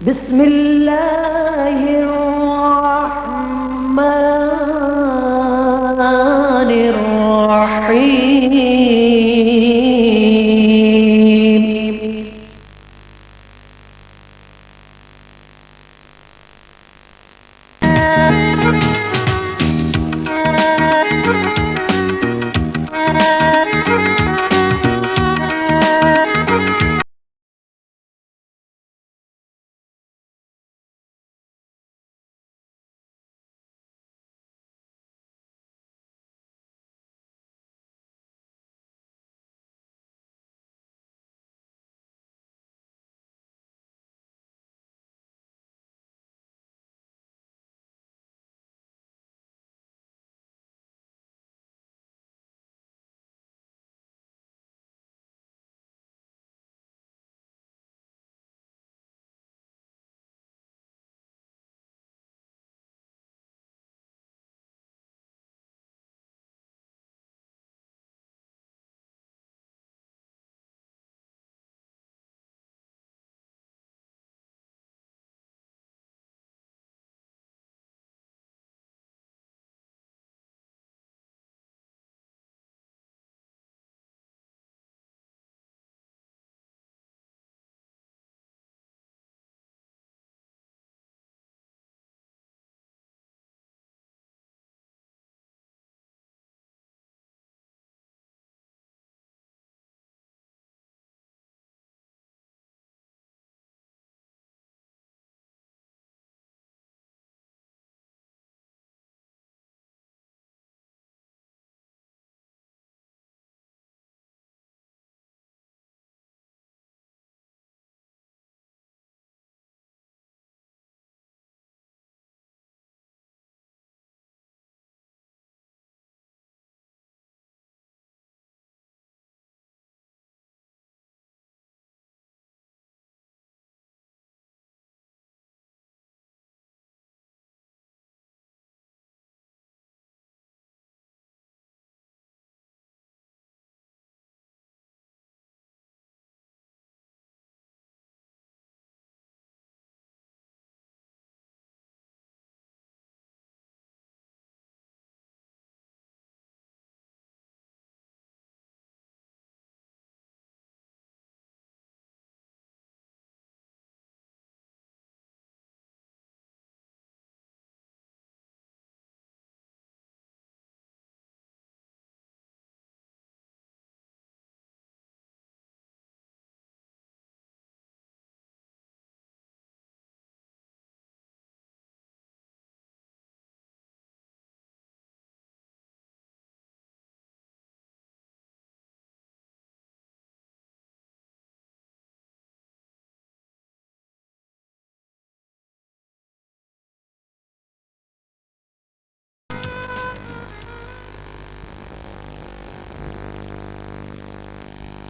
بسم الله الرحمن الرحيم.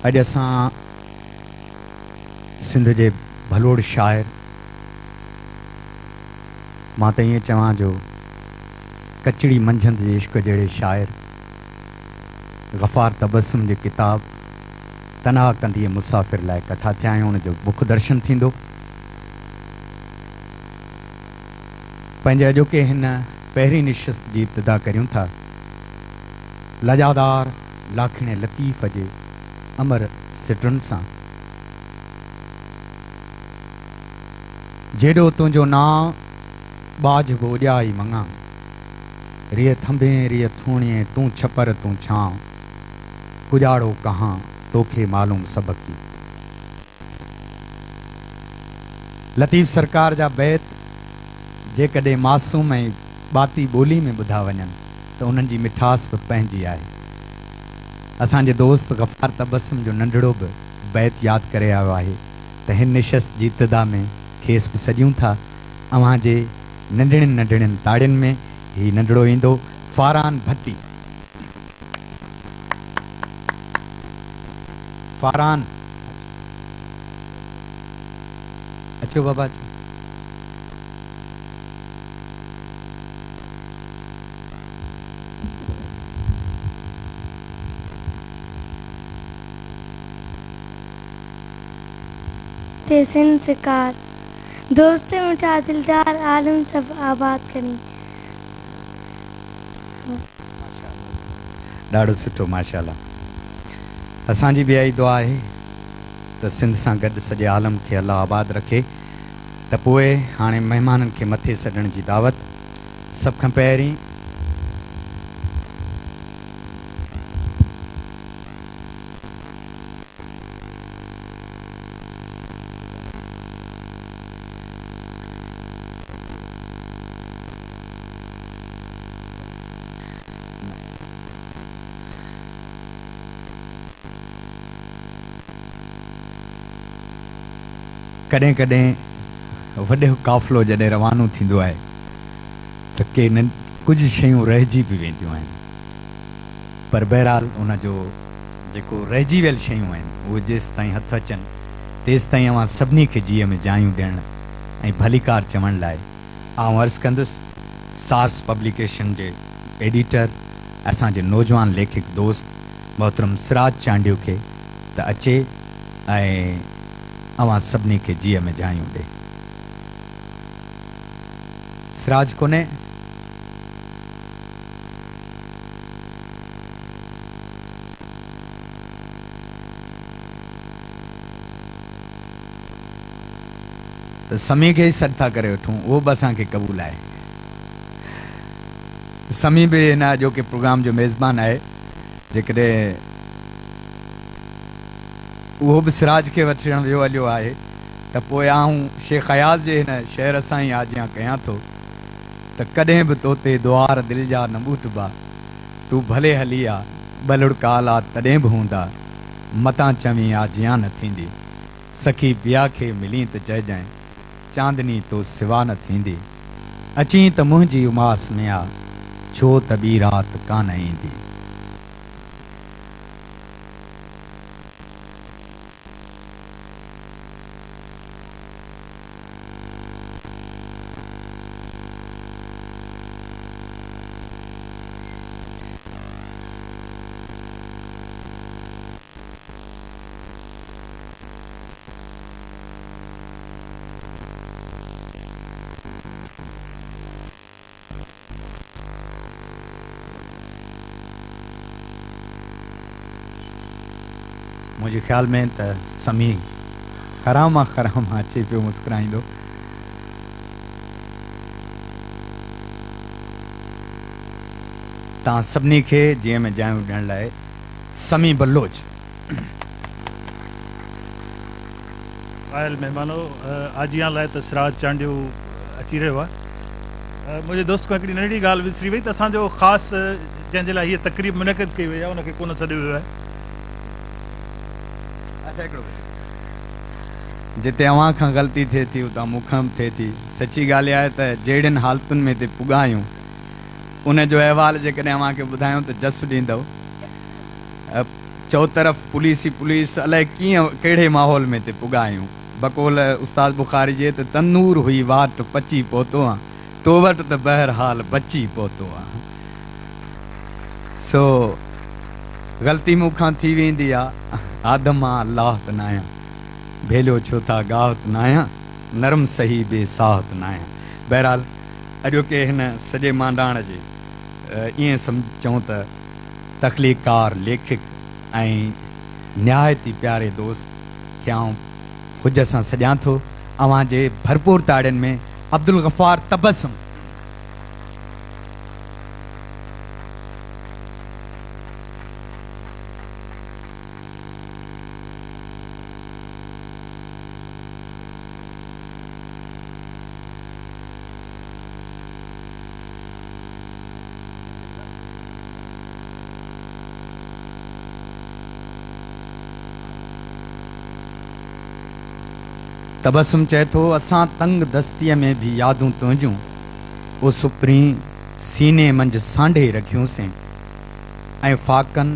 اڄ اسان سنڌ جي ڀلوڙ شاعر، مان ته ائين چوان جو ڪچڙي منجهند جي عشق جهڙي شاعر غفار تبسم جي ڪتاب تنها ڪنڌيء مسافر لاء ڪٺا ٿيا آهيون. ان جو مک درشن ٿيندو. پنهنجي اڄوڪي هن پهرين نشست جي ابتدا ڪريون ٿا لڄادار لاکيڻي لطيف جي امر سٽن سان. جيڏو تنهنجو نانء، ٻاجهه به اڏيا ئي مڱان. ريء ٿنڀين ريء ٿوڻيين، تون ڇپر تون ڇانء. ڪڄاڙو ڪهان، توکي معلوم سڀڪي. لطيف سرڪار جا بيت جيڪڏهن معصوم ۽ ٻاتي ٻولي ۾ ٻڌا وڃن ته انهن جي مٺاس به پنهنجي آهي. اسان جي دوست غفار تبسم جو ننڍڙو به بيت ياد ڪري آيو آهي ته هن نشست جي ابتدا ۾ کيس به سڏيون ٿا. اوهان جي ننڍڙين ننڍڙين تاڙين ۾ هي ننڍڙو ايندو. فاران ڀٽي. فاران. اچو بابا اچو. تي سنسڪار. دوست مٺا دلدار عالم سڀ آباد ڪرين. ڏاڍو سٺو ماشاءالله اسان جي به اها ئي دعا آهي ته سنڌ سان گڏ سڄي عالم کي الله آباد رکي ته پوء هاڻي مهمانن کي مٿي سڏڻ جي دعوت سڀ کان پهرين ڪڏهن ڪڏهن وڏو قافلو جڏهن روانو ٿيندو آهي ته ڪي ڪجهه شيون رهجي به وينديون آهن پر بهرحال ان جو جيڪو رهجي ويل شيون آهن اهي جيستائين هٿ اچن تيستائين اوهان سڀني کي جيء ۾ جايون ڏيڻ ۽ ڀليڪار چوڻ لاء آئون عرض ڪندس سارس پبليڪيشن جي ايڊيٽر اسان جي نوجوان ليکڪ دوست محترم سراج چانڊيو کي ته اچي ۽ اوهان سڀني کي جيء ۾ جايون ڏي. سراج ڪونهي. ته سميع کي ئي سڏ ٿا ڪري وٺون، اهو به اسان کي قبول آهي. سميع به هن اڄوڪي پروگرام جو ميزبان آهي. جيڪڏهن اهو به سراج کي وٺڻ ويو هليو آهي ته پوء آئون شيخ اياز جي هن شعر سان ئي آجيان ڪيان ٿو ته ڪڏهن به توتي دوار دل جا نه ٻوٽبا، تون ڀلي هلي آ، ٻه لڙڪ آلا تڏهن به هوندا، متان چوين آجيان نه ٿيندي. سکي پيا کي ملين ته چئجانء، چاندني تو سوا نه ٿيندي. اچين ته منهنجي اماس ۾ آ، ڇو ته ٻي رات ڪانه ايندي. منهنجي خيال ۾ ته سميع خرامان خرامان اچي پيو مسڪرائيندو. توهان سڀني کي جيء ۾ جايون ڏيڻ لاء سميع بلوچ. آيل مهمانو آجيان لاء ته سراج چانڊيو اچي رهيو آهي. منهنجي دوست کان هڪڙي ننڍڙي ڳالهه وسري وئي ته اسان جو خاص جنهن جي لاء هيء تقريب منعقد ڪئي وئي آهي ان کي ڪونه سڏيو ويو آهي. جتي اوهان کان غلطي ٿئي ٿي اتان مون کان به ٿئي ٿي. سچي ڳالهه اها آهي ته جهڙين حالتن ۾ هتي پڳا آهيون ان جو احوال جيڪڏهن اوهان کي ٻڌايون ته جس ڏيندؤ. چؤطرف پوليس ئي پوليس، الائي ڪيئن ڪهڙي ماحول ۾ هتي پڳا آهيون. بقول استاد بخاري جي ته تنور هئي واٽ پچي پهتو آن، تو وٽ ته بهرحال بچي پهتو آن. سو غلطي مون کان ٿي ويندي آ، آدم آن الله ته ناهيان، ڀيليو ڇو ٿا گاهه ته ناهيان، نرم سهي بي ساهه ته ناهيان. بهرحال اڄوڪي هن سڄي مانڊاڻ جي ائين سمجهون ته تخليقڪار، ليکڪ ۽ نهايت ئي پياري دوست کي آئون حج سان سڏيان ٿو. اوهان جي ڀرپور تاڙين ۾ عبدالغفار تبسم. تبسم چئي ٿو، اسان تنگ دستيء ۾ ڀي يادون تنهنجون، او سپرين، سيني منجهه سانڍي رکيونسين، ۽ فاقن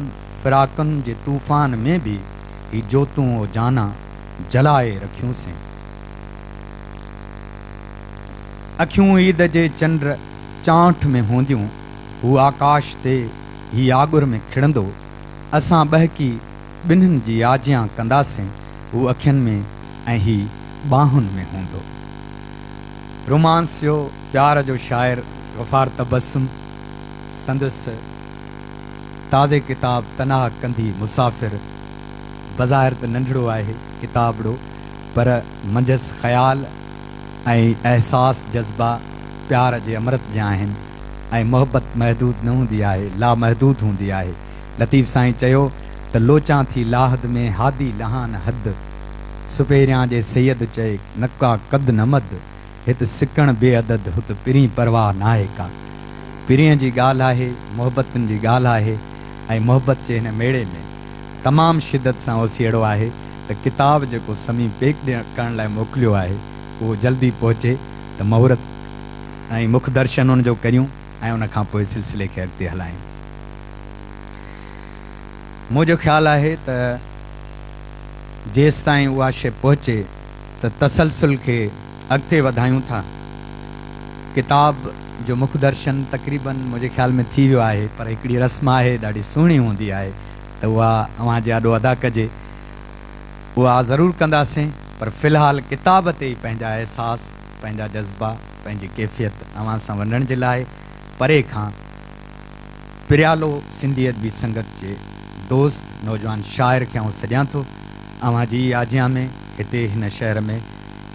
فراقن جي طوفان ۾ ڀي هي جوتون او جانا، جلائي رکيونسين. اکيون عيد جي چنڊ چانٺ ۾ هونديون، هو آڪاش تي هي آڳر ۾ کڙندو، اسان ٻهڪي ٻنهن جي آجيان ڪنداسين، هو اکين ۾ ۽ هي ٻانهن ۾ هوندو. رومانس جو، پيار جو شاعر غفار تبسم سندس تازي ڪتاب تنها ڪنڌي مسافر بظاهر ته ننڍڙو آهي ڪتابڙو پر منجهس خيال ۽ احساس جذبا پيار جي امرت جيان آهن ۽ محبت محدود نه هوندي آهي لامحدود هوندي آهي لطيف سائين چيو ته لوچان ٿي لاحد ۾ هادي لهان حد سپهريان جي سيد چئي نه ڪا قد نه مد هت سڪڻ بي عدد هت پرين پرواهه ناهي ڪا. پرينء جي ڳالهه آهي، محبتن جي ڳالهه آهي ۽ محبت جي هن ميڙي ۾ تمام شدت سان اوسيئڙو آهي ته ڪتاب جيڪو سمي پيڪ ڏيڻ ڪرڻ لاء موڪليو آهي اهو جلدي پهچي ته مهورت ۽ مک درشن ان جو ڪريون ۽ ان کان پوء سلسلي کي اڳتي هلايون. منهنجو خيال آهي ته جيستائين اها شيء پهچي ته تسلسل کي اڳتي وڌايون ٿا. ڪتاب جو مک درشن تقريباً منهنجي خيال ۾ ٿي ويو آهي پر هڪڙي رسم آهي ڏاڍي سهڻي هوندي آهي ته اها اوهان جي آڏو ادا ڪجي. اها ضرور ڪنداسين پر في الحال ڪتاب تي ئي پنهنجا احساس، پنهنجا جذبا، پنهنجي ڪيفيت اوهان سان ونڊڻ جي لاء پري کان پريالو سنڌي ادبي سنگت جي دوست نوجوان شاعر کي آئون سڏيان ٿو. اوهان جي ئي آجيان ۾ هتي هن شهر ۾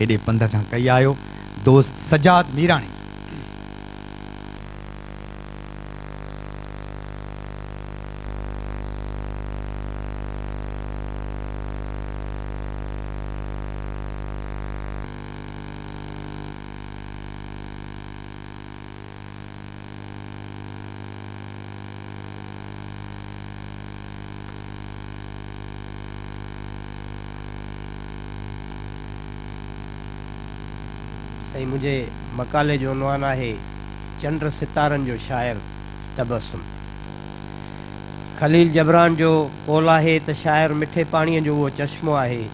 هيڏي پنڌ کان ڪهي آيو دوست سجاد ميراڻي. سائين منهنجي مقالي جو عنوان آهي چنڊ ستارن جو شاعر تبسم. خليل جبران جو قول آهي ته شاعر مٺي پاڻيء جو اهو چشمو آهي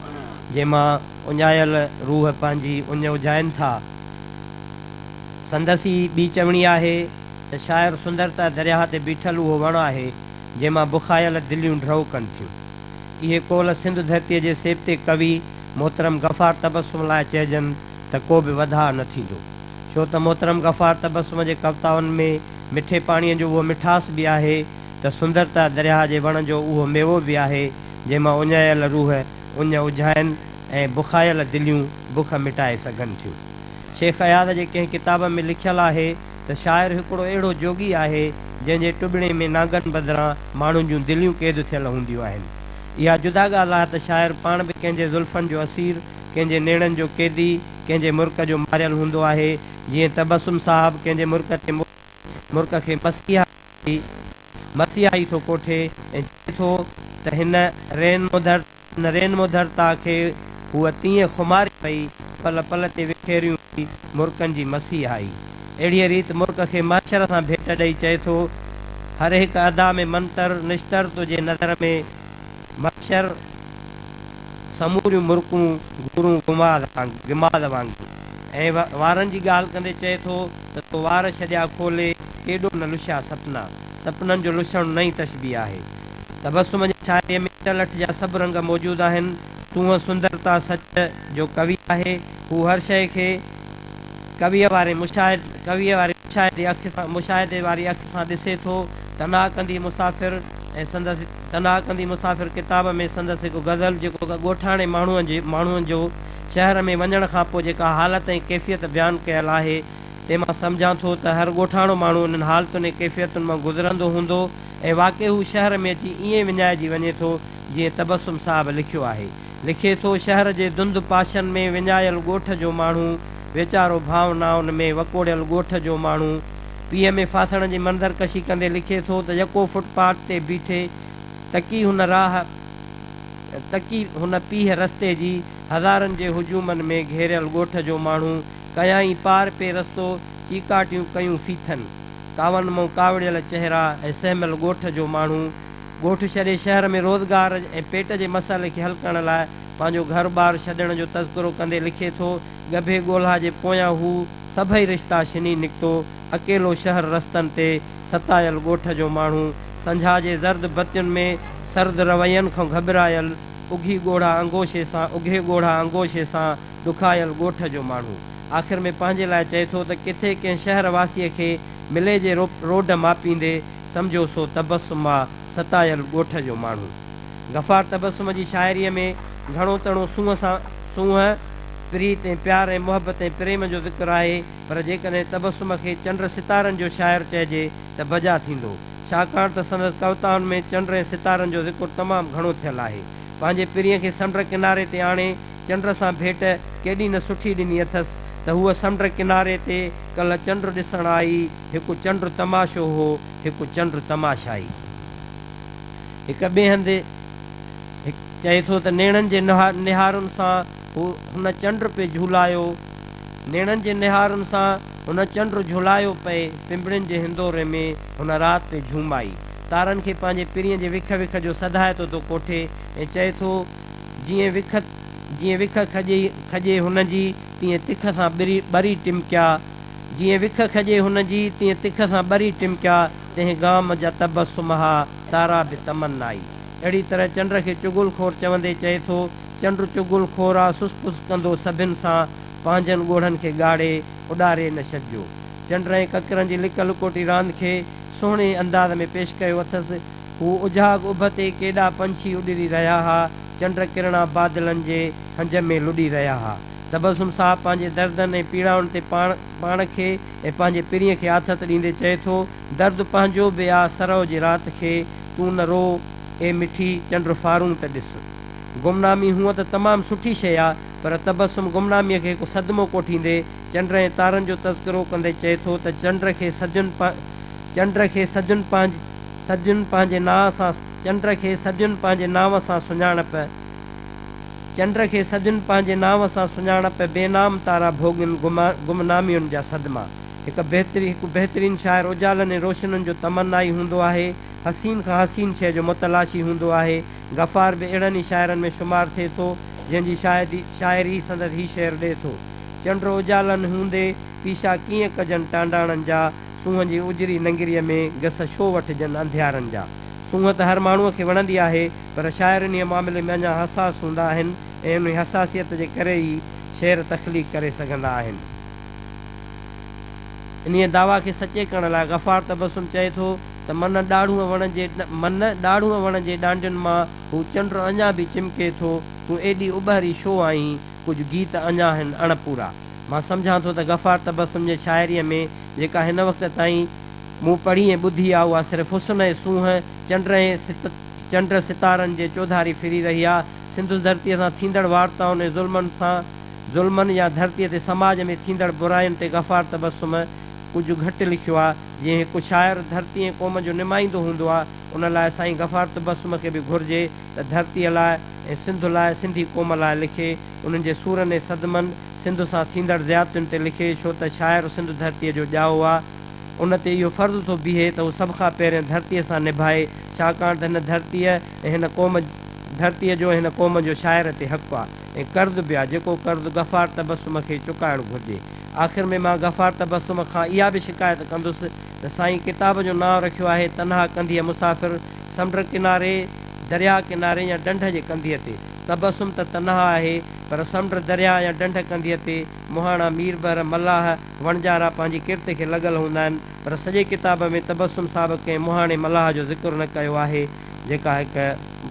جنهن مان اڃايل روح پنهنجي اڃ اجهائن ٿا. سندس ئي ٻي چوڻي آهي ته شاعر سندرتا درياهه تي بيٺل اهو وڻ آهي، جنهن مان بکايل دليون ڍؤ ڪن ٿيون. اهي قول سنڌ ڌرتيء جي سيبتي ڪوي محترم غفار تبسم لاء چئجن ته ڪو به وڌاء نه ٿيندو. ڇو ته محترم غفار تبسم جي ڪوتائن ۾ مٺي پاڻيء جو اهو مٺاس به آهي ته سندرتا درياهه جي وڻ جو اهو ميوو به آهي، جنهن مان اڃايل روح اڃ اجهائن ۽ بکايل دليون بک مٽائي سگهن ٿيون. شيخ اياز جي ڪنهن ڪتاب ۾ لکيل آهي ته شاعر هڪڙو اهڙو جوڳي آهي، جنهن جي ٽٻڻي ۾ نانگن بدران ماڻهن جون دليون قيد ٿيل هونديون آهن. اها جدا ڳالهه آهي ته شاعر پاڻ به ڪنهن جي زلفن جو اسير، ڪنهن جي نيڻن جو قيدي، ڪنهن جي مرڪ جو ماريل هوندو آهي، جيئن تبسم صاحب ڪنهن جي مرڪ تي مرڪ کي مسيحائي ٿو ڪوٺي ۽ چئي ٿو ته هن رين هن رين مڌرتا کي هوء تيئن خماري پئي، پل پل تي وکيريون پئي مرڪن جي مسيحائي. اهڙيء ريت مرڪ کي محشر سان ڀيٽ ڏئي چئي ٿو، هر هڪ ادا ۾ منتر، نشتر تنهنجي نظر ۾ محشر سموريون مرڪون گورون غماز وانگي. ۽ وارن جي ڳالهه ڪندي چئي ٿو ته تو وار ڇڏيا کولي، ڪيڏو نه لشيا سپنا. سپنن جو لشڻ نئين تشبيهه آهي. تبسم جي شاعريء ۾ اٽلٺ جا سڀ رنگ موجود آهن. سونهن سندرتا سچ جو ڪوي آهي. هو هر شيء کي ڪويء واري ڪويء واري مشاهدي اک سان مشاهدي واري اک سان ڏسي ٿو. تنها ڪنڌي مسافر ۽ سندس تنها ڪنڌي مسافر ڪتاب ۾ سندس هڪ غزل جيڪو هڪ ڳوٺاڻي ماڻهوء جي ماڻهوء جو شهر ۾ وڃڻ کان پوء جيڪا حالت ۽ ڪيفيت بيان ڪيل آهي تنهن مان سمجهان ٿو ته هر ڳوٺاڻو ماڻهو انهن حالتن ۽ ڪيفيتن مان گذرندو هوندو ۽ واقعي هو شهر ۾ اچي ائين وڃائجي وڃي ٿو جيئن تبسم صاحب لکيو آهي. لکي ٿو، شهر جي ڌنڌ پاشن ۾ وڃايل ڳوٺ جو ماڻهو، ويچارو ڀاونائن ۾ وڪوڙيل ڳوٺ جو ماڻهو. پيهه ۾ ڦاسڻ جي منظر ڪشي ڪندي لکي ٿو ته يڪو فٽ پاٿ تي بيٺي تڪي هن راهه تڪي هن پيهه رستي جي هزارن جي هجومن ۾ گهيريل ڳوٺ جو ماڻهو ڪيائين پار پي رستو چيڪاٽيون ڪيون ڦيٿن. ڪاون مئون ڪاوڙيل چهرا ۽ سهميل ڳوٺ جو ماڻهو ڳوٺ ڇڏي شهر ۾ روزگار ۽ پيٽ جي مسئلي کي حل ڪرڻ لاء پنهنجو گهر ٻار ڇڏڻ جو تذڪرو ڪندي لکي ٿو، ڳڀي ڳولها جي پويان هو سڀئي رشتا ڇني نڪتو، اڪيلو شهر رستن تي ستايل ڳوٺ جو ماڻهو سنجها جي زرد بتين ۾ سرد روين کان گهٻرايل اگهي ڳوڙها انگوشي سان اگهي ڳوڙها انگوشي سان ڏکايل ڳوٺ جو ماڻهو. آخر ۾ پنهنجي لاء چئي ٿو ته ڪٿي ڪنهن شهر واسيء کي ملي جي روڊ ماپيندي، سمجهو سو تبسم آ ستايل ڳوٺ جو ماڻهو. غفار تبسم جي شاعريء ۾ گهڻو تڻو سونهن سان سونهن، پريت ۽ پيار ۽ محبت ۽ پريم جو ذڪر آهي، پر جيڪڏهن تبسم کي چنڊ ستارن جو شاعر چئجي ته بجا ٿيندو، ڇاڪاڻ ته سندس ڪوتائن ۾ چنڊ ۽ ستارن جو ذڪر تمام گهڻو ٿيل آهي. پنهنجي پرينء کي سمنڊ ڪناري تي آڻي چنڊ سان ڀيٽ ڪيڏي نه سٺي ڏني اٿس ته هوء سمنڊ ڪناري تي ڪلهه چنڊ ڏسڻ آئي، هڪ چنڊ تماشو هو، هڪ چنڊ تماشائي. هڪ ٻئي هنڌ چئي ٿو ته نيڻن جي نهارن سان هو هن چنڊ پئي جهولايو، نيڻن جي نهارن سان هن چنڊ جهولايو پئي، پنبڻين جي هندوري ۾ هن رات پئي جهومائي. تارن کي پنهنجي پرينء جي وک وک جو سڌائتو ٿو ڪوٺي ۽ چئي ٿو، جيئن وک جيئن وک کڄي کڄي هن جي، تيئن تک سان ٻري ٻري ٽمڪيا. جيئن وک کڄي هن جي، تيئن تک سان ٻري ٽمڪيا. تنهن گام جا تبسم ها، تارا به تمنائي. اهڙي طرح چنڊ کي چغل خور چوندي چئي ٿو، چنڊ چغل خور آ، سس پس ڪندو سڀن سان، پنهنجن ڳوڙهن کي ڳاڙي، اڏاري نه ڇڏجو. چنڊ ۽ ڪڪرن جي لڪ لڪوٽي راند کي سهڻي انداز ۾ پيش ڪيو اٿس. هو اجهاڳ اڀ تي ڪيڏا پنڇي اڏري رهيا ها، چنڊ ڪرڻا بادلن جي هنج ۾ لڏي رهيا ها. تبسم صاحب پنهنجي دردن ۽ پيڙائن تي پاڻ پاڻ کي ۽ پنهنجي پرينء کي آٿت ڏيندي چئي ٿو، درد پنهنجو به آ سرء جي رات کي، تون نه روء اي مٺي، چنڊ ڦارون ته ڏس. گمنامي هونء ته تمام سٺي شيء آ، پر تبسم گمناميء کي هڪ صدمو ڪوٺيندي چنڊ ۽ تارن جو تذڪرو ڪندي چئي ٿو ته چنڊ کي صدين چنڊ کي صدين پنهنجي صدين پنهنجي نانء سان چنڊ کي صدين پنهنجي نانء سان سڃاڻپ چنڊ کي صدين پنهنجي نانء سان سڃاڻپ بي نام تارا ڀوڳين گمنامين جا صدما. هڪ بهترين هڪ بهترين شاعر اجالن ۽ روشنين جو تمنائي هوندو آهي. حسين کان حسين شيء جو متلاشي هوندو آهي. غفار به اهڙن ئي شاعرن ۾ شمار ٿئي ٿو، جنهن جي شاهدي شاعري سندس هي شعر ڏئي ٿو. چنڊ اجالن هوندي پيشا ڪيئن ڪجن ٽانڊاڻن جا، سونهن جي اجري ننگريء ۾ گس ڇو وٺجن انڌيارن جا. سونهن ته هر ماڻهوء کي وڻندي آهي، پر شاعر انهيء معاملي ۾ اڃا حساس هوندا آهن ۽ انهيء حساسيت جي ڪري ئي شعر تخليق ڪري سگهندا آهن. انهيء دعويٰ کي سچي ڪرڻ لاء غفار تبسم چئي ٿو ته من ڏاڙهونء وڻ جي من ڏاڙهونء وڻ جي ڏانڊين مان هو چنڊ اڃا به چمڪي ٿو، تون ايڏي اٻهري ڇو آهين، ڪجهه گيت اڃا آهن اڻپورا. مان سمجهان ٿو ته غفار تبسم جي شاعريء ۾ جيڪا هن وقت تائين مون پڙهي ۽ ٻڌي آ اها صرف حسن ۽ سونهن، چنڊ ۽ چنڊ ستارن جي چوڌاري ڦري رهي آ. سنڌ ڌرتيء سان ٿيندڙ وارتائن ۽ ظلمن سان ظلمن يا ڌرتيء تي سماج ۾ ٿيندڙ براين تي غفار تبسم ڪجهه گهٽ لکيو آ. جيئن هڪ شاعر ڌرتي ۽ قوم جو نمائندو هوندو آ، ان لاء سائين غفار تبسم کي به گهرجي ته ڌرتيء لاء ۽ سنڌ لاء سنڌي قوم لاء لکي، انهن جي سورن ۽ صدمن، سنڌ سان ٿيندڙ زيادتين تي لکي، ڇو ته شاعر سنڌ ڌرتيء جو ڄائو آ. ان تي اهو فرض ٿو بيهي ته هو سڀ کان پهرين ڌرتيء سان نڀائي، ڇاڪاڻ ته هن ڌرتيء ۽ هن قوم ڌرتيء جو ۽ هن قوم جو شاعر تي حق آ ۽ قرض به آ، جيڪو قرض غفار تبسم کي چڪائڻ گهرجي. آخر ۾ مان غفار تبسم کان اها به شڪايت ڪندس ته سائين ڪتاب جو نانء رکيو آهي تنها ڪنڌيء مسافر، سمنڊ ڪناري، درياء ڪناري يا ڍنڍ جي ڪنڌيء تي. تبسم ته تنها آهي، پر سمنڊ، درياء يا ڍنڍ ڪنڌيء تي مهاڻا، ميربحر، ملاح، وڻجارا پنهنجي ڪرت کي لڳل هوندا آهن، پر سڄي ڪتاب ۾ تبسم صاحب ڪنهن مهاڻي ملاح جو ذڪر نه ڪيو آهي، جيڪا هڪ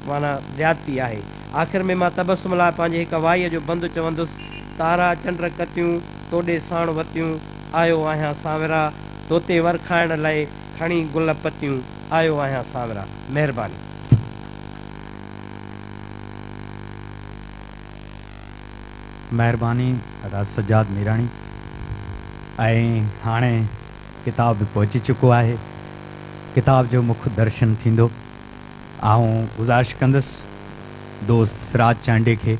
معنيٰ زيادتي آهي. آخر ۾ مان تبسم لاء پنهنجي هڪ وائيء جو بند چوندس، تارا چنڊ ڪتيون، توڏي ساڻ وتيون، آيو آهيان سانورا، توتي ور کائڻ لئه، کڻي گل پتيون، آيو آهيان سانورا. مهرباني. مهرباني ادا سجاد ميراڻي ۽ هاڻي ڪتاب به پهچي چڪو آهي ڪتاب جو مک درشن ٿيندو آئون گذارش ڪندس دوست سراج چانڊيي کي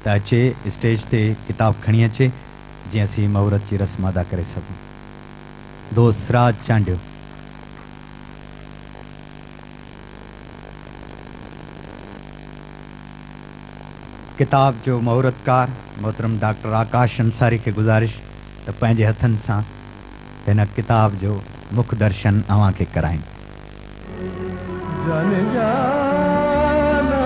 ته اچي اسٽيج تي ڪتاب کڻي اچي جيئن اسين مهورت جي رسم ادا ڪري سگهون دوست سراج چانڊيو. ڪتاب جو مهورتڪار محترم ڊاڪٽر آڪاش انصاري کي گذارش ته پنهنجي هٿن سان هن ڪتاب جو مک درشن اوهان کي ڪرائين. جان جانا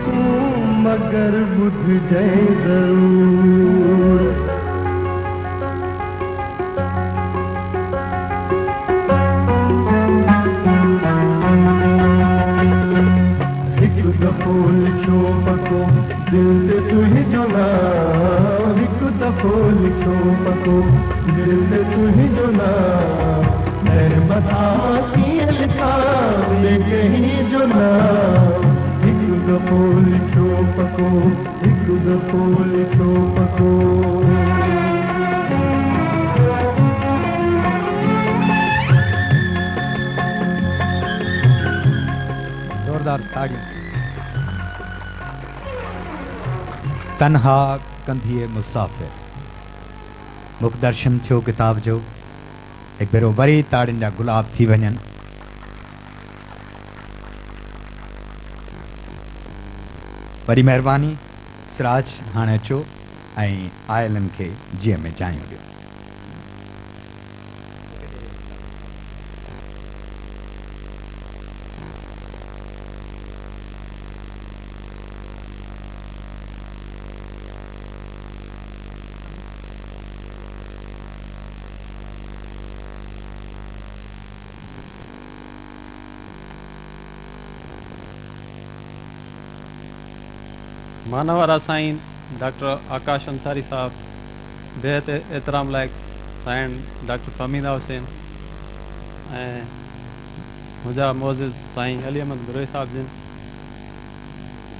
تون مگر ٻڌجئين ضرور. दिलि ते तुंहिंजो नाम हिकु दफ़ो लिखियो पको, दिलि ते तुंहिंजो नाम ऐं मथां कीअं लिखां ॿिए कंहिंजो नाम। हिकु दफ़ो लिखियो पको, हिकु दफ़ो लिखियो पको। ज़ोरदार ताड़ियूं। तन्हा कंधीअ मुसाफ़िर मुख दर्शन थियो किताब जो। हिकु भेरो वरी ताड़ियुनि जा गुलाब थी वञनि। वॾी महिरबानी सिराज, हाणे अचो ऐं आयलनि खे जीअ में जायूं ॾियो। मानवरा साईं डॉक्टर आकाश अंसारी साहब, बेहद एहतराम लाइक़ साईं डॉक्टर फहमीदा हुसैन ऐं मुंहिंजा मोअज़िज़ साईं अली अहमद बिरोही साहब जिन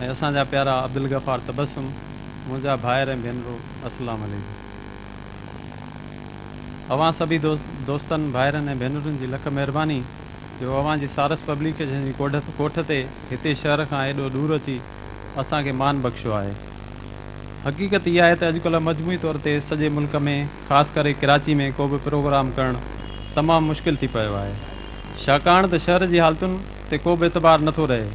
ऐं असांजा प्यारा अब्दुल गफ़ार तबसुम, मुंहिंजा भाइर ऐं भेनरूं, अस्सलाम वालेकुम। अव्हां सभी दोस्तनि, भाइरनि ऐं भेनरुनि जी लख महिरबानी जो अव्हां जी सारस पब्लिकेशन जी कोठ ते हिते शहर खां एॾो दूर अची असांखे मान बख़्शियो आहे। हक़ीक़त इहा आहे त अॼुकल्ह मजमूई तौर ते सॼे मुल्क में, ख़ासि करे कराची में को बि प्रोग्राम करणु तमामु मुश्किल थी पियो आहे, छाकाणि त शहर जी हालतुनि ते को बि एतबार नथो रहे।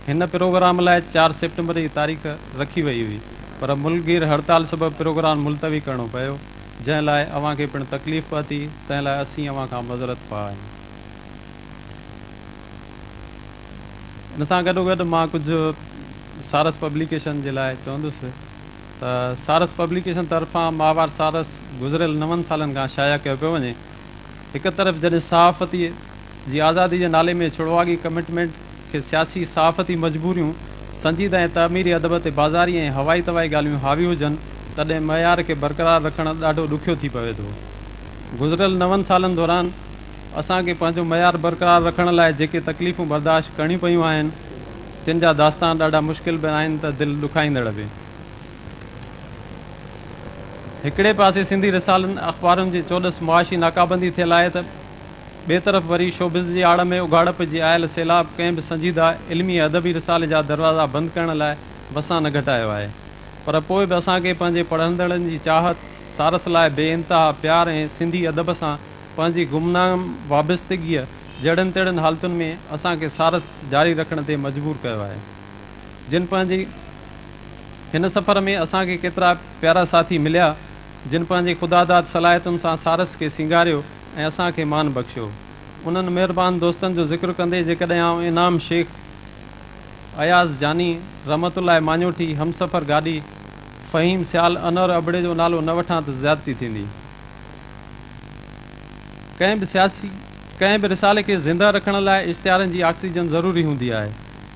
हिन प्रोग्राम लाइ 4 सेप्टेम्बर जी तारीख़ रखी वई हुई, पर मुल्कगीर हड़ताल सबबि प्रोग्राम मुलतवी करिणो पियो, जंहिं लाइ अव्हांखे पिणु तकलीफ़ पहुती, तंहिं लाइ असीं अव्हां खां मज़रत ख़्वाह आहियूं। इन सां गॾोगॾु मां कुझु सारस पब्लिकेशन जे लाइ चवंदुसि त सारस पब्लिकेशन तरफ़ां माहवार सारस गुज़िरियल 9 सालनि खां शाया कयो पियो वञे। हिकु तरफ़ जॾहिं सहाफ़ती जी आज़ादी जे नाले में छुड़वागी कमिटमेंट खे सियासी सहाफ़ती मजबूरियूं संजीदा ऐं तमीरी अदब ते बाज़ारी ऐं हवाई तवाई ॻाल्हियूं हावी हुजनि, तॾहिं मयार खे बरक़रार रखणु ॾाढो ॾुखियो थी पवे थो। गुज़िरियल 9 सालनि दौरान असांखे पंहिंजो मयार बरक़रार रखण लाइ जेके तकलीफ़ूं बर्दाश्त करणियूं पयूं आहिनि, तिन जा दास्तान ॾाढा मुश्किल बि आहिनि त दिलि ॾुखाईंदड़ बि। हिकिड़े पासे सिंधी रिसालनि अख़बारुनि जी चौॾस मुआशी नाकाबंदी थियल आहे त ॿिए तरफ़ वरी शोबिज़ जी आड़ में उघाड़प जी आयल सैलाब कंहिं बि संजीदा इल्मी अदबी रिसाले जा दरवाज़ा बंदि करण लाइ वसां न घटायो आहे। पर पोइ बि असांखे पंहिंजे पढ़ंदड़नि जी चाहत, सारस लाइ बे इंतिहा प्यार ऐं सिंधी अदब सां पंहिंजी गुमनाम वाबस्तगीअ जहिड़नि तहिड़नि हालतुनि में असांखे सारस जारी रखण ते मजबूर कयो आहे। जिन पंहिंजी हिन सफ़र में असांखे केतिरा प्यारा साथी मिलिया, जिन पंहिंजी ख़ुदादाद सलाहियतुनि सां सारस खे सिंगारियो ऐं असांखे मान बख़्शियो। उन्हनि महिरबान दोस्तनि जो ज़िक्र कंदे जेकॾहिं आउं इनाम शेख, अयाज़ जानी, रहमतुल्लाह माञोठी, हमसफ़र गाॾी, फ़हीम सियाल, अनवर अबड़े जो नालो न वठां त ज़्यादती थींदी। कंहिं बि रिसाले खे ज़िंदा रखण लाइ इश्तिहारनि जी ऑक्सीजन ज़रूरी हूंदी आहे।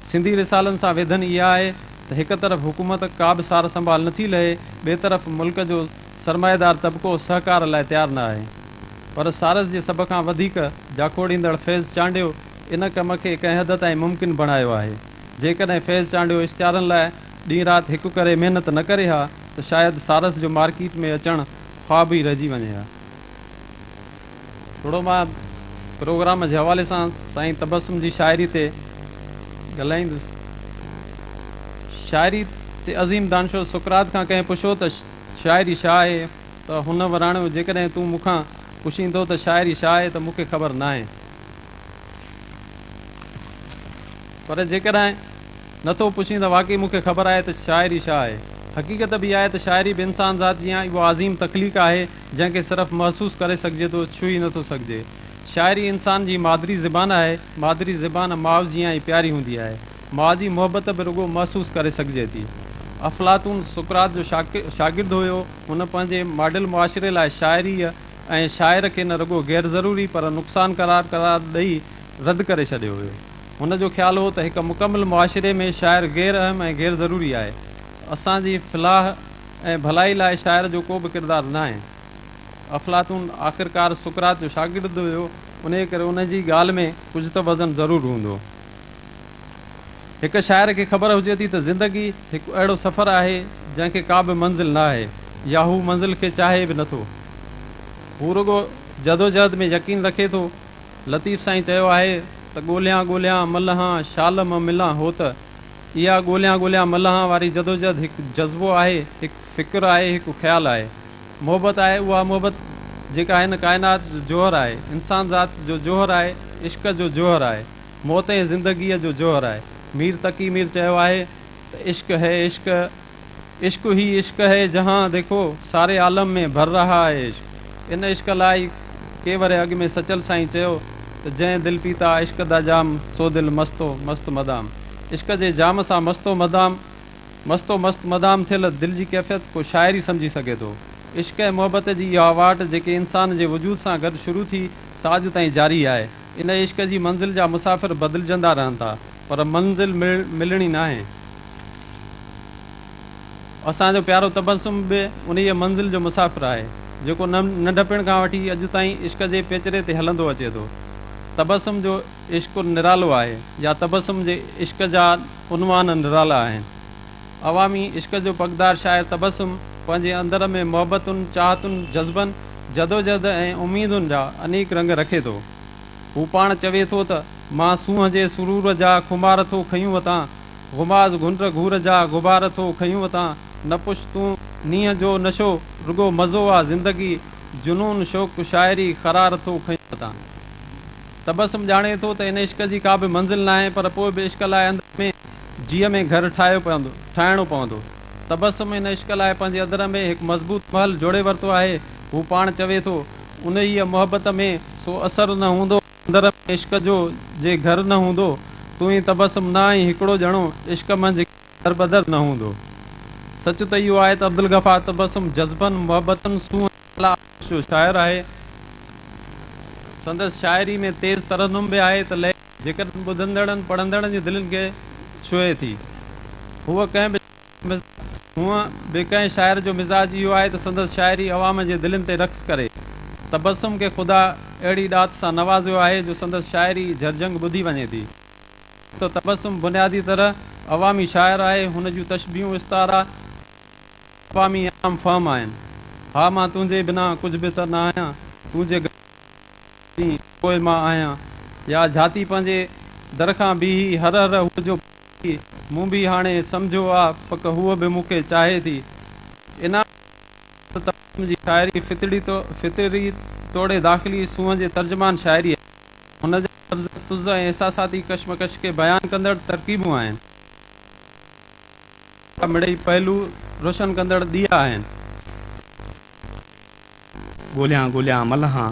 सिंधी रिसालनि सां वेधन इहा आहे त हिकु तरफ़ हुकूमत का बि सार संभाल नथी लहे, ॿिए तरफ़ मुल्क जो सरमाएदार तबिको सहकार लाइ तयारु न आहे। पर सारस जे सभ खां वधीक जाखोड़ींदड़ फैज़ चांडियो इन कम खे कंहिं हद ताईं मुमकिन बणायो आहे। जेकॾहिं फैज़ चांडियो इश्तिहारनि लाइ ॾींहुं राति हिकु करे महिनत न करे हा त शायदि सारस जो मार्केट में अचणु ख़्वाब ई रहिजी वञे हा। थोरो मां प्रोग्राम जे हवाले सां साईं तबसुम जी शाइरी ते ॻाल्हाईंदुसि। शाइरी ते अज़ीम दानशोर सुकरात खां कंहिं पुछियो त शाइरी छा आहे, त हुन वराणियो, जेकॾहिं तूं मूंखां पुछींदो त शाइरी छा आहे त मूंखे ख़बर न आहे, पर जेकॾहिं नथो पुछीं त वाकई मूंखे ख़बर आहे त शाइरी छा आहे। हक़ीक़त बि आहे त शाइरी बि इंसान ज़ात जीअं इहो अज़ीम तख़लीक़ आहे जंहिंखे सिर्फ़ु महसूसु करे सघिजे थो, छुई नथो सघिजे। शाइरी इंसान जी मादरी ज़बान आहे। मादरी ज़बान माउ जीअं ई प्यारी हूंदी आहे। माउ जी मुहबत बि रुगो महसूसु करे सघिजे थी। अफ़लातून सुकरात जो शागिर्द हुयो। हुन पंहिंजे मॉडल मुआशिरे लाइ शाइरीअ ऐं शाइर खे न रुगो गैर ज़रूरी पर नुक़सान करार ॾेई रद्द करे छॾियो हुयो। हुन जो ख़्यालु हो त हिकु मुकमल मुआशिरे में शाइर गैर अहम ऐं गैर ज़रूरी आहे। اسان جي فلاح ۽ ڀلائي لاء شاعر جو ڪو به ڪردار ناهي. افلاطون آخرڪار سقراط جو شاگرد هيو، انهيء ڪري ان جي ڳالهه ۾ ڪجهه ته وزن ضرور هوندو. هڪ شاعر کي خبر هجي ٿي ته زندگي هڪ اهڙو سفر آهي، جنهن کي ڪا به منزل نه آهي يا هو منزل کي چاهي به نٿو. هو رڳو جدوجهد ۾ يقين رکي ٿو. لطيف سائين چيو آهي ته ڳوليان ڳوليان م لهان شال م ملان هوت. اها ڳوليان ڳوليان م لهان واري جدوجهد هڪ جذبو آهي، هڪ فڪر آهي، هڪ خيال آهي. محبت آهي، اها محبت جيڪا هن ڪائنات جو جوهر آهي، انسان ذات جو جوهر آهي، عشق جو جوهر آهي، موت ۽ زندگيء جو جوهر آهي. مير تقي مير چيو آهي ته عشق هي عشق، عشق هي عشق هي جهان ديکو ساري عالم ۾ ڀر رها هي عشق. ان عشق لاء ئي ڪي ورهيه اڳ ۾ سچل سائين چيو ته جنهن دل پيتا عشق دا جام سو دل مستو مست مدام. عشق جي جام سان مستو مدام مستو مست مدام ٿيل دل جي ڪيفيت ڪو شاعر ئي سمجهي سگهي ٿو. عشق ۽ محبت جي اها واٽ جيڪي انسان جي وجود سان گڏ شروع ٿي سا اڄ تائين جاري آهي. ان عشق جي منزل جا مسافر بدلجندا رهن ٿا پر منزل ملڻي ناهي. اسان جو پيارو تبسم به انهيء منزل جو مسافر آهي، جيڪو ننڍپڻ کان وٺي اڄ تائين عشق جي پيچري تي هلندو اچي ٿو. تبسم جو عشق نرالو آهي يا تبسم جي عشق جا عنوان نرالا آهن. عوامي عشق جو پڳدار شاعر تبسم پنهنجي اندر ۾ محبتن، چاهتن، جذبن، جدوجهد ۽ اميدن جا انيڪ رنگ رکي ٿو. هو پاڻ چوي ٿو ته، مان سونهن جي سرور جا خمار ٿو کنيون وتان، غماز گهنڊ گهور جا غبار ٿو کنيون وتان، نه پڇ تون نينهن جو نشو، رڳو مزو آ زندگي، جنون شوق شاعري خرار ٿو کنيون وتان. تبسم ڄاڻي ٿو ته ان عشق جي ڪا به منزل ناهي پر پوء به عشق لاء اندر ۾ جيء ۾ گهر ٺاهيو پوندو ٺاهڻو پوندو. تبسم ان عشق لاء پنهنجي اندر ۾ هڪ مضبوط محل جوڙي ورتو آهي. هو پاڻ چوي ٿو، انهيء محبت ۾ سو اثر نه هوندو اندر ۾ عشق جو جي گهر نه هوندو. تون ئي تبسم نه آهين هڪڙو ڄڻو عشق منجهه دربدر نه هوندو. سچ ته اهو آهي ته عبدالغفار تبسم جذبن، محبتن، سونهن ۽ اعليٰ آدرش جو شاعر آهي. سندس شاعري ۾ تيز ترنم به آهي ته لئه جيڪڏهن ٻڌندڙن پڙهندڙن جي دلين کي ڇهي ٿي. هوء ڪنهن به شاعر جو مزاج هونء به ڪنهن شاعر جو مزاج اهو آهي ته سندس شاعري عوام جي دلين تي رقص ڪري. تبسم کي خدا اهڙي ڏات سان نوازيو آهي جو سندس شاعري جهرجهنگ ٻڌي وڃي ٿي. ته تبسم بنيادي طرح عوامي شاعر آهي، هن جون تشبيهون استعارا، عوامي ۽ عام فهم آهن. ها مان تنهنجي بنا ڪجهه به ته نه آهيان، تون جي گڏ هوندين پوء مان آهيان. يا جھاتي پنهنجي در کان بيهي هر هر هوء جو ٿي، مون به هاڻي سمجهيو آ پڪ هوء به مون کي چاهي ٿي. انعام ته تبسم جي شاعري فطري توڙي داخلي سونهن جي ترجمان شاعري آهي. هن جا لفظ تز ۽ احساساتي ڪشمڪش کي بيان ڪندڙ ترڪيبون آهن. جا مڙئي پهلو روشن ڪندڙ ڏيئا آهن. ڳوليان ڳوليان م لهان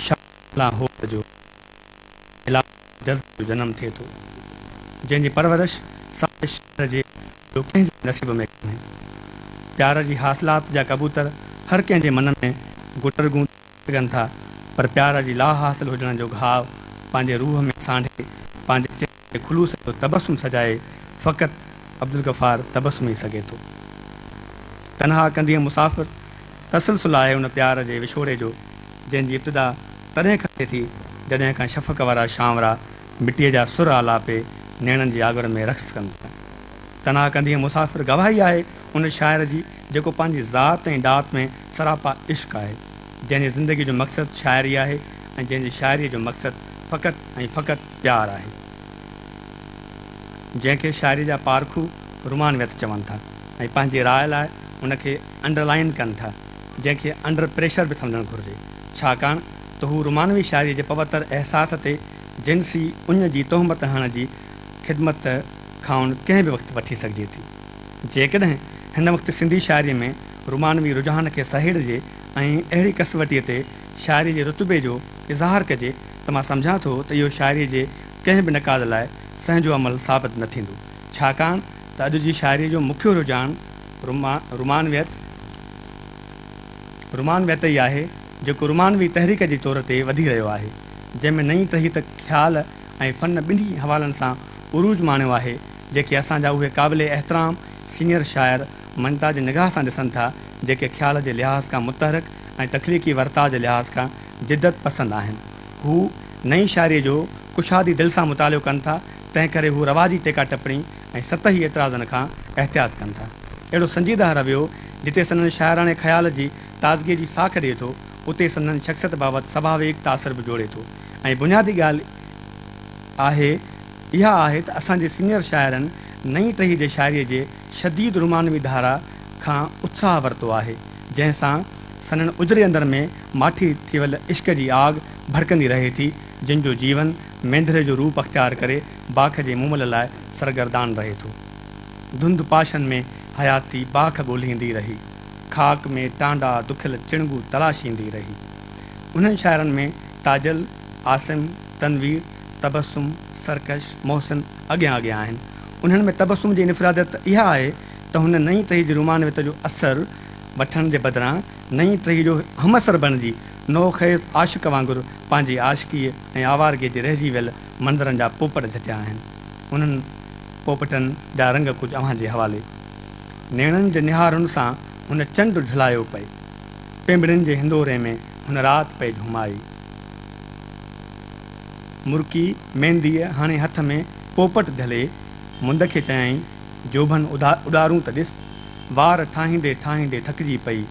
شال ملان هوت جو ملاپ جذبي جو جنم ٿئي ٿو، جنهن جي پرورش سواء شاعر جي ٻيو ڪنهن جي به نصيب ۾ ڪونهي. پيار جي حاصلات جا ڪبوتر هر ڪنهن جي من ۾ گٽرگون ته ڪري سگهن ٿا، پر پيار جي لاحاصل هجڻ جو گهاء پنهنجي روح ۾ سانڍي پنهنجي چهري تي خلوص جو تبسم سجائي فقط عبدالغفار تبسم ئي سگهي ٿو. تنها ڪنڌيء مسافر تسلسل آهي ان پيار جي وڇوڙي جو، جنهن جي ابتدا تڏهن کان ٿئي ٿي، جڏهن کان شفق وارا شانورا مٽيء جا سر آلاپي نيڻن جي آڳر ۾ رقص ڪن ٿا. تنها ڪنڌيء مسافر گواهي آهي ان شاعر جي، جيڪو پنهنجي ذات ۽ ڏات ۾ سراپا عشق آهي، جنهن جي زندگيء جو مقصد شاعري آهي ۽ جنهن جي شاعريء جو مقصد فقط ۽ فقط پيار آهي، جنهن کي شاعريء جا پارکو رومانويت چون ٿا ۽ پنهنجي راء لاء ان کي انڊرلائين ڪن ٿا، جنهن کي انڊر پريشر به سمجهڻ گهرجي، ڇاڪاڻ ته هو رومانوي شاعريء جي پوتر احساس تي جنسي اڃ جي تهمت هڻڻ جي خدمت کانئن ڪنهن به وقت وٺي سگهجي ٿي. جيڪڏهن هن وقت سنڌي شاعريء ۾ رومانوي رجحان کي سهيڙجي ۽ اهڙي ڪسوٽيء تي شاعريء جي رتبي جو اظهار ڪجي ته مان سمجهان ٿو ته اهو شاعريء جي ڪنهن به نقاد لاء سهنجو عمل ثابت نه ٿيندو، ڇاڪاڻ ته اڄ جي شاعريء جو مکيو رجحان رومانويت رومانويت ئي آهي، جيڪو رومانوي تحريڪ جي طور تي وڌي رهيو آهي، جنهن ۾ نئين ٽهي ته خيال ۽ فن ٻنهي حوالن سان عروج ماڻيو آهي، جيڪي اسان جا اهي قابل احترام سينيئر شاعر مڃتا جي نگاهه سان ڏسن ٿا، جيڪي خيال جي لحاظ کان متحرڪ ۽ تخليقي ورتاء جي لحاظ کان جدت پسند آهن. هو نئين شاعريء جو ڪشادي دل سان مطالعو ڪن ٿا، تنهن ڪري هو رواجي ٽيڪا ٽپڻي ۽ سطحي اعتراضن کان احتياط ڪن ٿا. اهڙو سنجيده رويو جتي سندن شاعراڻي خيال جي تازگيء جي ساک ڏئي ٿو، اتي سندن شخصيت بابت سڀاويڪ تاثر به جوڙي ٿو ۽ بنيادي ڳالهه آهي اها آهي ته اسان جي سينيئر شاعرن نئين ٽهي جي شاعريء جي شديد رومانوي ڌارا کان اتساهه ورتو آهي، جنهن سان سندن اجري اندر ۾ ماٺي ٿي ويل عشق جي آگ ڀڙڪندي رهي ٿي، جن جو جيون مينڌري جو روپ اختيار ڪري باک جي مومل لاء سرگردان رهي ٿو. ڌنڌ پاشن ۾ حياتي باک ڳولهيندي رهي. خاڪ ۾ ٽانڊا دکيل چڻگو تلاشيندي رهي. انهن شاعرن ۾ تاجل، عاصم، تنوير، تبسم، سرڪش، محسن اڳيان اڳيان آهن. انهن ۾ تبسم جي انفراديت اها آهي ته هن نئين ٽهي جي رومانويت جو اثر وٺڻ جي بدران نئين ٽهي جو همعصر بڻجي نوخيز عاشق وانگر پنهنجي عاشقيء ۽ آوارگيء جي رهجي ويل منظرن جا پوپٽ جهٽيا آهن. انهن پوپٽن جا رنگ ڪجهه اوهان جي حوالي. نيڻن جي نهارن سان هن چنڊ جهلايو پئي. پينبڙين جي هندوري ۾ هن رات پئي جهومائي. مرڪي مينديء هڻي هٿ ۾ پوپٽ جهلي مند کي چيائين، جوڀن اڏارون ته ڏس. وار ٺاهيندي ٺاهيندي ٿڪجي پئي.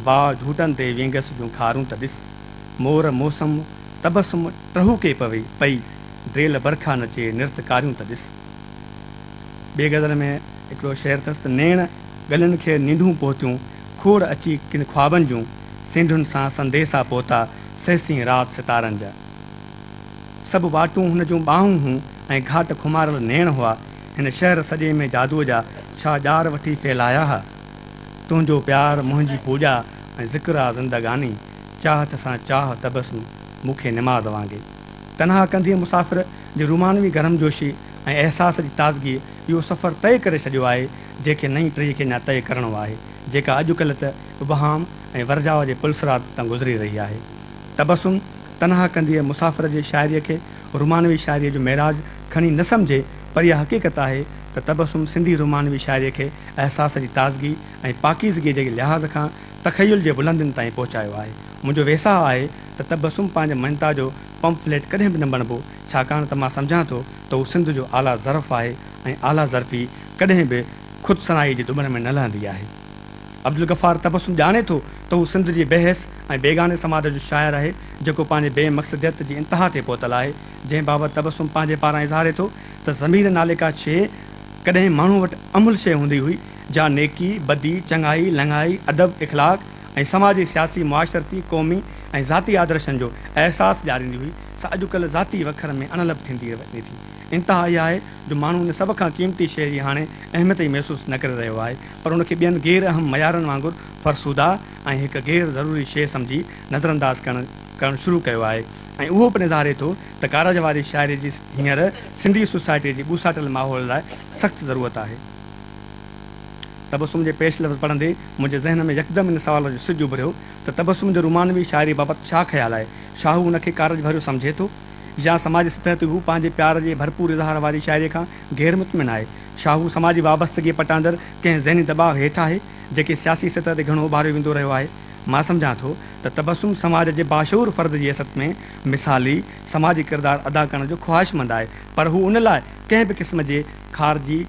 واء جهوٽن تي وينگس جون خارون ته ڏس. مور موسم تبسم ٽهوڪي پوي پئي. ڊيل برکا نچي نرت ڪاريون ته ڏس. ٻئي غزل ۾ هڪڙو شعر اٿس ته نيڻ ڳلن کي نينڍون پهتيون، کوڙ اچي ڪن خوابن جون، سينڍن سان سنديسا پهتا، سهسين رات ستارن جا. سڀ واٽون هن جون ٻانهون هون ۽ گهاٽ خماريل نيڻ هئا. هن شهر سڄي ۾ جادوء جا ڇا ڄار وٺي ڦهلايا ها. تنهنجو پيار منهنجي پوڄا ۽ ذڪر آ زندگاني، چاهت سان چاهه تبسم مون کي نماز وانگي. تنها ڪنڌيء مسافر جي رومانوي گرمجوشي ۽ احساس جي تازگيء اهو سفر طئي ڪري ڇڏيو آهي، جنهن کي نئين ٽهيء کي اڃا طئي ڪرڻو آهي، جيڪا اڄڪلهه ته ابهام ۽ ورجاء جي پلصراط تان گذري رهي آهي. تبسم تنها ڪنڌيء مسافر جي شاعريء کي رومانوي شاعريء جو معراج کڻي نه سمجهي، پر اها حقيقت آهي ته تبسم سنڌي رومانوي شاعريء کي احساس جي تازگي ۽ پاڪيزگيء جي لحاظ کان تخيل جي بلندين تائين پهچايو آهي. منهنجو ويساهه آهي ته تبسم پنهنجي مڃتا جو پمفليٽ ڪڏهن به نه بڻبو، ڇاڪاڻ ته مان سمجهان ٿو ته هو سنڌ جو اعليٰ ظرف آهي ۽ اعليٰ ظرفي ڪڏهن به خود ثنائيء جي ڏٻڻ ۾ نه لهندي آهي. عبدالغفار تبسم ڄاڻي ٿو ته هو سنڌ جي بي حس ۽ بيگاني سماج جو شاعر آهي، جيڪو پنهنجي بي مقصديت جي انتها تي پهتل آهي، جنهن بابت تبسم پنهنجي پاران اظهاري ٿو ته ضمير نالي ڪا شيء ڪڏهن ماڻهوء وٽ املهه شيء هوندي هئي، جا نيڪي، بدي، چڱائي، لڱائي، ادب، اخلاق ۽ سماجي، سياسي، معاشرتي، قومي ۽ ذاتي آدرشن جو احساس ڏياريندي هئي، سا اڄڪلهه ذاتي وکر ۾ اڻلڀ ٿيندي وڃي ٿي. انتها اها آهي جو ماڻهو ان سڀ کان قيمتي شيء جي هاڻي اهميت ئي محسوس نه ڪري رهيو آهي، پر ان کي ٻين غير اهم معيارن وانگر فرسوده ۽ هڪ غير ضروري شيء سمجهي نظرانداز ڪرڻ شروع ڪيو آهي ۽ اهو پڻ اظهاري ٿو ته ڪارج واري شاعريء جي هينئر سنڌي سوسائٽيء جي ٻوساٽيل ماحول لاء سخت ضرورت آهي. تبسم جي پيش لفظ پڙهندي منهنجي ذهن ۾ يڪدم ان سوال جو سج اڀريو ته تبسم جو رومانوي شاعريء بابت ڇا خيال آهي؟ ڇا هو ان کي ڪارج ڀريو سمجهي ٿو؟ يا سماجي سطح تي هو پنهنجي پيار جي ڀرپور اظهار واري شاعريء کان غير مطمئن آهي؟ ڇا هو سماجي وابستگيء پٽاندر ڪنهن ذهني دٻاء هيٺ آهي، جيڪي سياسي سطح تي گهڻو اڀاريو ويندو رهيو آهي؟ مان سمجهان ٿو ته تبسم سماج جي باشعور فرد جي حيثيت ۾ مثالي سماجي ڪردار ادا ڪرڻ جو خواهشمند آهي، پر هو ان لاء ڪنهن به قسم جي خارجي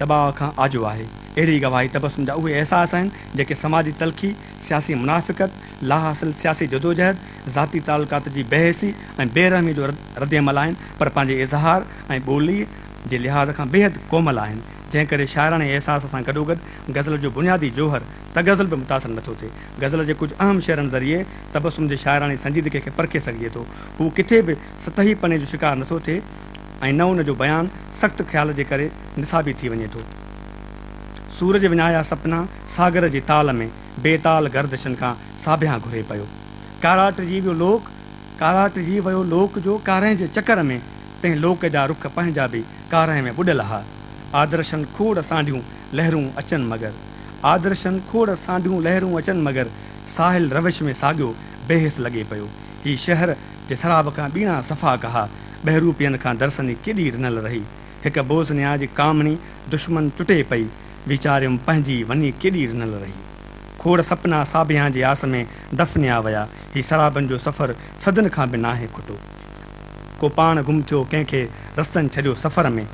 دٻاء کان آجو آهي. اهڙي گواهي تبسم جا اهي احساس آهن، جيڪي سماجي تلخي، سياسي منافقت، لاحاصل سياسي جدوجهد، ذاتي تعلقات جي بي حسي ۽ بي رحمي جو ردعمل آهن، پر پنهنجي اظهار ۽ ٻوليء جي لحاظ کان بيحد ڪومل آهن، جنهن ڪري شاعراڻي احساس سان گڏوگڏ غزل جو بنيادي جوهر تغزل به متاثر نٿو ٿئي. غزل جي ڪجهه اهم شعرن ذريعي تبسم جي شاعراڻي سنجيدگيء کي پرکي سگهجي ٿو. هو ڪٿي به سطحي پڻي جو شڪار نٿو ٿئي ۽ نه ان جو بيان سخت خيال جي ڪري نصابي ٿي وڃي ٿو. سورج وڃايا سپنا ساگر جي تال ۾، بي تال گردشن کان ساڀيان گهري پيو. ڪاراٽجي ويو لوڪ، ڪاراٽجي ويو لوڪ جو ڪارنهن جي چڪر ۾، تنهن لوڪ جا رخ پنهنجا به ڪارنهن ۾ ٻڏل ها. آدرشن کوڙ سانڍيون لهرون اچن مگر. آدرشن کوڙ سانڍيون لهرون اچن مگر، ساحل روش ۾ ساڳيو بي حس لڳي پيو. هي شهر جي سراب کان ٻيڻا سفاڪ ها، ٻهروپين کان درسني ڪيڏي رنل رهي. هڪ بوزنيا جي ڪامڻي دشمن چٽي پئي. ويچاريم پنهنجي وني ڪيڏي رنل رهي. کوڙ سپنا ساڀيان جي آس ۾ دفنيا ويا. هي سرابن جو سفر صدين کان به ناهي کٽو. ڪو پاڻ گم ٿيو ڪنهن کي رستن ڇڏيو سفر ۾.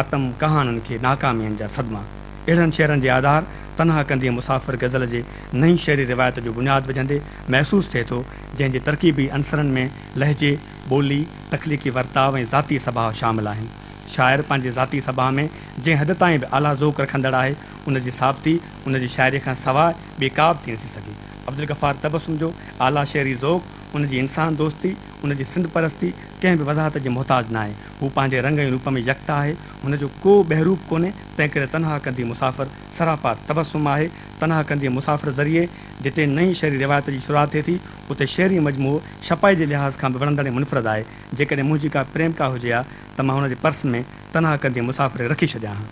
آتم ڪهاڻين کي ناڪامين جا صدما. اهڙن شعرن جي آڌار تنها ڪنڌيء مسافر غزل جي نئين شعري روايت جو بنياد وجهندي محسوس ٿئي ٿو، جنهن جي ترڪيبي عنصرن ۾ لهجي، ٻولي، تخليقي ورتاء ۽ ذاتي سڀاء شامل آهن. شاعر پنهنجي ذاتي سڀاء ۾ جنهن حد تائين به اعليٰ ذوق رکندڙ آهي، ان جي ثابتي ان جي شاعريء کان سواء ٻي ڪا به ٿي نٿي سگهي. عبدالغفار تبسم جو اعليٰ شعري ذوق، ان جي انسان دوستي، ان جي سنڌ پرستي ڪنهن به وضاحت جي محتاج ناهي. هو پنهنجي رنگ ۽ روپ ۾ يڪتا آهي. هن جو ڪو ٻهروپ ڪونهي، تنهنڪري تنها ڪنڌي مسافر سراپا تبسم آهي. تنها ڪنڌي مسافر ذريعي جتي نئين شعري روايت جي شروعات ٿئي ٿي، اتي شعري مجموعو ڇپائي جي لحاظ کان به وڻندڙ ۽ منفرد آهي. جيڪڏهن منهنجي ڪا پريمڪا هجي ها ته مان هن جي پرس ۾ تنها ڪنڌي مسافر رکي ڇڏيان ها.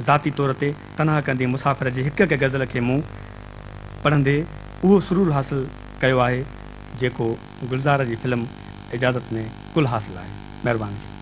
ذاتي طور تي تنها ڪنڌي مسافر جي هڪ هڪ غزل کي مون پڙهندي اهو سرور حاصل ڪيو آهي، جيڪو گلزار جي فلم اجازت ۾ ڪل حاصل آهي. مهرباني.